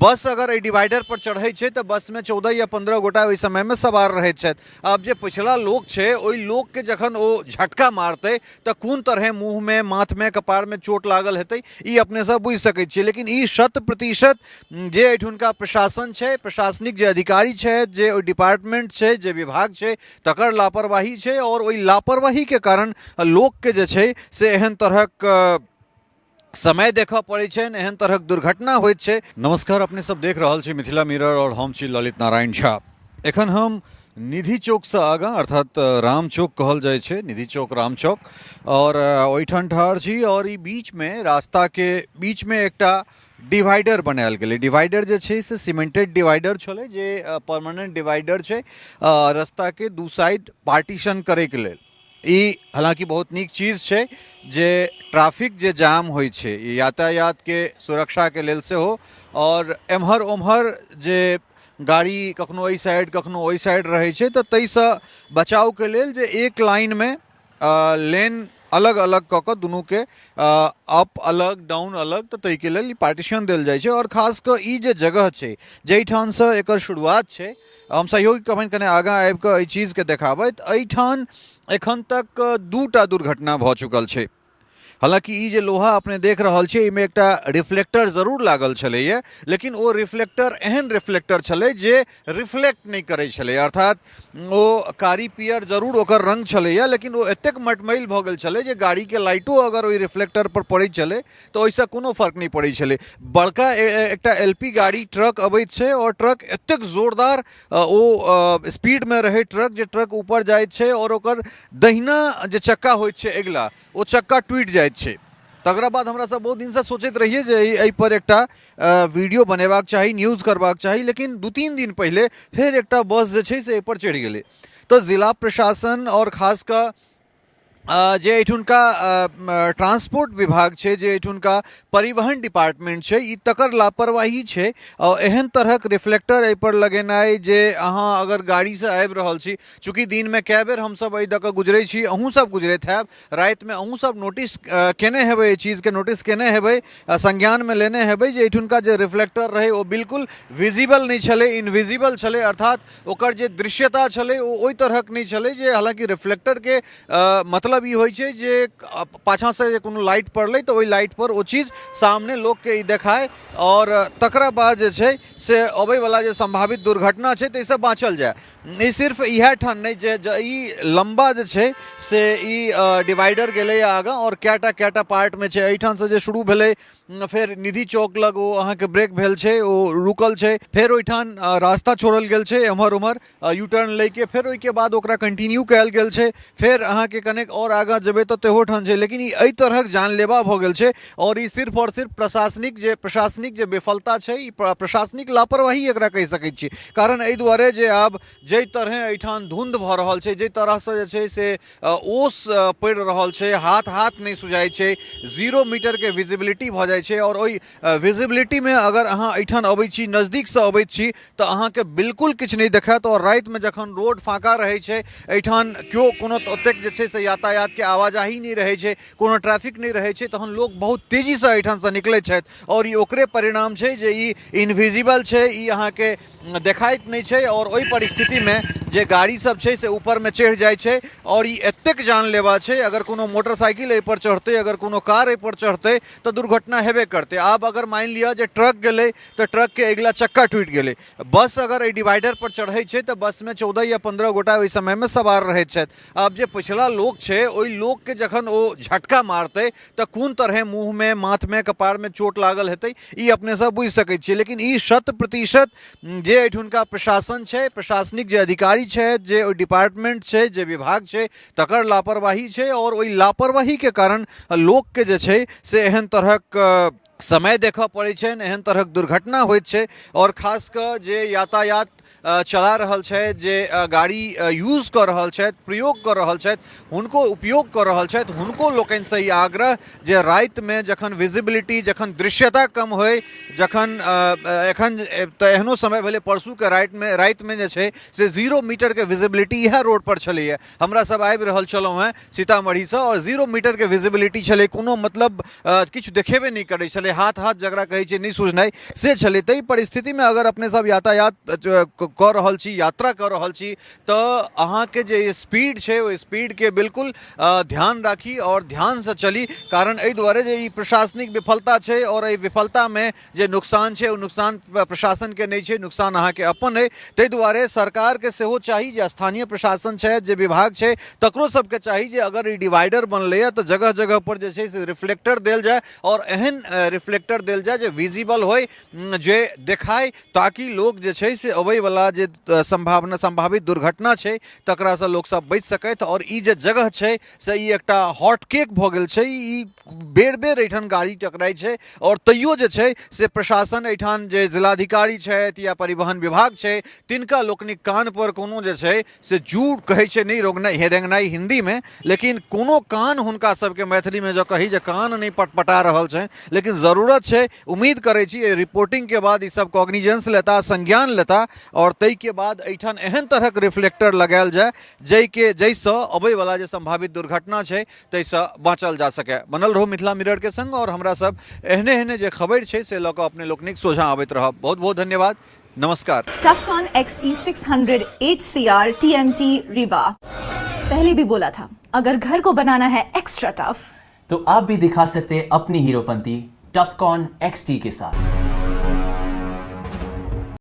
बस अगर एहि डिवाइडर पर चढ़ै छै तऽ बसमे 14 या 15 गोटा ओहि समयमे सवार रहैत छथि। आब जे पछिला लोक छै ओहि लोकके जखन ओ झटका मारतै तऽ कोन तरहे मुँहमे, माथमे, कपारमे चोट लागल हेतै, ई अपने सब बुझि सकै छियै। लेकिन ई 100% जे एहिठुनका प्रशासन छै, प्रशासनिक जे अधिकारी छथि, जे ओहि डिपार्टमेंट छै, जे विभाग छै, तकर लापरवाही छै आओर ओहि लापरवाहीके कारण लोकके जे छै से एहन तरहक समय देखऽ पड़ै छनि, एहन तरहक दुर्घटना होइत छै। नमस्कार, अपने सब देख रहल छी मिथिला मिरर और हम छी ललित नारायण झा। एखन हम निधि चौकसँ आगाँ अर्थात राम चौक कहल जाइ छै, निधि चौक, राम चौक, और ओहिठाम ठाढ़ छी और ई बीचमे रास्ताके बीचमे एकटा डिवाइडर बनायल गेलै। डिवाइडर जे छै से सीमेंटेड डिवाइडर छलै, जे परमानेंट डिवाइडर छै रास्ताके दू साइड पार्टीशन करैके लेल। ई हालाँकि बहुत नीक चीज छै जे ट्रैफिक जे जाम होइ छै, ई यातायातके सुरक्षाके लेल सेहो, आओर एम्हर ओम्हर जे गाड़ी कखनो एहि साइड कखनो ओहि साइड रहै छै, तऽ ताहिसँ बचावके लेल जे एक लाइनमे लेन अलग अलग कऽ कऽ दुनूके अप अलग डाउन अलग, तऽ ताहिके लेल ई पार्टीशन देल जाइ छै। आओर खास कऽ ई जे जगह छै जाहिठामसँ एकर शुरुआत छै, हम सहयोगी कहबनि कने आगाँ आबि कऽ एहि चीजके देखाबथि। एहिठाम एखन तक 2टा दुर्घटना भऽ चुकल छै। हालाँकि ई जे लोहा अपने देख रहल छियै, एहिमे एकटा रिफ्लेक्टर जरूर लागल छलैए, लेकिन ओ रिफ्लेक्टर एहन रिफ्लेक्टर छलै जे रिफ्लेक्ट नहि करै छलै, अर्थात ओ कारी पियर जरूर ओकर रङ्ग छलैए, लेकिन ओ एतेक मटमैल भऽ गेल छलै जे गाड़ीके लाइटो अगर ओहि रिफ्लेक्टरपर पड़ै छलै तऽ ओहिसँ कोनो फर्क नहि पड़ै छलै। बड़का एकटा एल पी गाड़ी ट्रक अबैत छै आओर ट्रक एतेक जोरदार ओ स्पीडमे रहै ट्रक, जे ट्रक ऊपर जाइत छै आओर ओकर दहिना जे चक्का होइत छै अगिला, ओ चक्का टूटि जाइत छै। तकरा बाद हमरा सब बहुत दिनसँ सोचैत रहियै जे एहिपर एकटा वीडियो बनेबाक चाही, न्यूज करबाक चाही, लेकिन 2-3 दिन पहिले फेर एकटा बस जे छै से एहिपर चढ़ि गेलै। तऽ जिला प्रशासन आओर खास कऽ जे एहिठुनका ट्रांसपोर्ट विभाग छै, जे एहिठुनका परिवहन डिपार्टमेंट छै, ई तकर लापरवाही छै। आओर एहन तरहक रिफ्लेक्टर एहिपर लगेनाइ जे अहाँ अगर गाड़ीसँ आबि रहल छी, चूँकि दिनमे कए बेर हमसभ एहि दऽ कऽ गुजरै छी, अहूँ सब गुजरैत हैब, रातिमे अहूँ सब नोटिस केने हेबै, एहि चीजके नोटिस केने हेबै, संज्ञानमे लेने हेबै जे एहिठुनका जे रिफ्लेक्टर रहै ओ बिल्कुल विजिबल नहि छलै, इनविजिबल छलै, अर्थात ओकर जे दृश्यता छलै ओ ओहि तरहक नहि छलै जे, हालाँकि रिफ्लेक्टरके मतलब ई होइ छै जे पाछाँसँ जे कोनो लाइट पड़लै तऽ ओहि लाइटपर ओ चीज सामने लोकके ई देखाय आओर तकरा बाद जे छै से अबैवला जे सम्भावित दुर्घटना छै ताहिसँ बाँचल जाय। ई सिर्फ इएह ठाम नहि जे ई लम्बा जे छै से ई डिवाइडर गेलैए आगाँ आओर कएटा कएटा पार्टमे छै। एहिठामसँ जे शुरू भेलै, फेर निधि चौक लग ओ अहाँके ब्रेक भेल छै, ओ रुकल छै, फेर ओहिठाम रास्ता छोड़ल गेल छै एम्हर ओम्हर यू टर्न लैके, फेर ओहिके बाद ओकरा कंटिन्यू कयल गेल छै, फेर अहाँके कनेक आओर आगाँ जेबै तऽ तेहो ठाम छै। लेकिन ई एहि तरहक जानलेवा भऽ गेल छै आओर ई सिर्फ आओर सिर्फ प्रशासनिक जे विफलता छै, ई प्रशासनिक लापरवाही एकरा कहि सकै छी। कारण एहि दुआरे जे आब जाहि तरहे एहिठाम धुंध भऽ रहल छै, जाहि तरहसँ जे छै से ओस पड़ि रहल छै, हाथ हाथ नहि सुझाइ छै, 0 मीटरके विजिबिलिटी भऽ जाइ छै आओर ओहि विजिबिलिटीमे अगर अहाँ एहिठाम अबै छी, नजदीकसँ अबै छी, तऽ अहाँके बिल्कुल किछु नहि देखायत। आओर रातिमे जखन रोड फाँका रहै छै, एहिठाम केओ कोनो ओतेक जे छै से यातायातके आवाजाही नहि रहै छै, कोनो ट्रैफिक नहि रहै छै, तहन लोक बहुत तेजीसँ एहिठामसँ निकलै छथि आओर ई ओकरे परिणाम छै जे ई इनविजिबल छै, ई अहाँके देखाइत नहि छै आओर ओहि परिस्थितिमे जे गाड़ी सब छै से ऊपरमे चढ़ि जाइ छै आओर ई एतेक जानलेवा छै, अगर कोनो मोटरसाइकिल एहिपर चढ़तै, अगर कोनो कार एहिपर चढ़तै तऽ दुर्घटना हेबे करतै। आब अगर मानि लिअ जे ट्रक गेलै तऽ ट्रकके अगिला चक्का टूटि गेलै, बस अगर एहि डिवाइडर पर चढ़ै छै तऽ बसमे 14 या 15 गोटा ओहि समयमे सवार रहैत छथि। आब जे पछिला लोक छै ओहि लोकके जखन ओ झटका मारतै तऽ कोन तरहे मुँहमे, माथमे, कपारमे चोट लागल हेतै, ई अपने सब बुझि सकै छियै। लेकिन ई 100% जे एहिठुनका प्रशासन छै, प्रशासनिक जे अधिकारी छथि, जे ओहि डिपार्टमेंट छै, जे विभाग छै, तकर लापरवाही छै आओर ओहि लापरवाहीके कारण लोकके जे छै से एहन तरहक समय देखऽ पड़ै छनि, एहन तरहक दुर्घटना होइत छै। आओर खास कऽ जे यातायात चला रहल छथि, जे गाड़ी यूज कऽ रहल छथि, प्रयोग कऽ रहल छथि, हुनको उपयोग कऽ रहल छथि, हुनको लोकनिसँ ई आग्रह जे रातिमे जखन विजिबिलिटी, जखन दृश्यता कम होइ, जखन एखन तऽ एहनो समय भेलै परसूके रातिमे जे छै से 0 मीटरके विजिबिलिटी इएह रोडपर छलैए। हमरा सब आबि रहल छलहुँ हेँ सीतामढ़ीसँ आओर 0 मीटरके विजिबिलिटी छलै, कोनो मतलब किछु देखेबे नहि करै छलै, हाथ हाथ जकरा कहै छै नहि सुझनाइ से छलै। ताहि परिस्थितिमे अगर अपने सब यातायात कऽ रहल छी, यात्रा कऽ रहल छी, तऽ अहाँके जे स्पीड छै ओहि स्पीडके बिल्कुल ध्यान राखी आओर ध्यानसँ चली। कारण एहि दुआरे जे ई प्रशासनिक विफलता छै आओर एहि विफलतामे जे नुकसान छै ओ नुकसान प्रशासनके नहि छै, नुकसान अहाँके अपन अइ। ताहि दुआरे सरकारके सेहो चाही जे स्थानीय प्रशासन छै, जे विभाग छै, तकरो सबके चाही जे अगर ई डिवाइडर बनलैए तऽ जगह जगह पर जे छै से रिफ्लेक्टर देल जाय आओर एहन रिफ्लेक्टर देल जाय जे विजिबल होइ, जे देखाय, ताकि लोक जे छै से अबैवला जे सम्भावना सम्भावित दुर्घटना छै तकरासँ लोकसब बचि सकथि। आओर ई जे जगह छै से ई एकटा हॉट केक भऽ गेल छै। ई बेर बेर एहिठाम गाड़ी टकराइ छै आओर तैयो जे छै से प्रशासन एहिठाम जे जिलाधिकारी छथि या परिवहन विभाग छै तिनका लोकनिक कानपर कोनो जे छै से जूड़ कहै छै नहि रोगनाइ रेंगनाइ हिन्दीमे, लेकिन कोनो कान हुनका सबके मैथिलीमे जँ कही जे कान नहि पटपटा रहल छनि, लेकिन जरूरत छै। उम्मीद करै छी एहि रिपोर्टिंगके बाद ई सब कॉग्निजेंस लेता, संज्ञान लेता आओर ताहिके बाद एहिठाम एहन तरहक रिफ्लेक्टर लगायल जाय जाहिके जाहिसँ अबैवला जे सम्भावित दुर्घटना छै ताहिसँ बाँचल जा सकय। बनल रहू मिथिला मिररके संग आओर हमरा सब एहने एहने जे खबरि छै से लऽ कऽ अपने लोकनिक सोझाँ अबैत रहब। बहुत बहुत धन्यवाद, नमस्कार। Tufcon XT600 HCR TMT Rewa। पहले भी बोला था, अगर घर को बनाना है एक्स्ट्रा टफ तो आप भी दिखा सकते हैं अपनी हीरोपंती टफकॉन XT के साथ।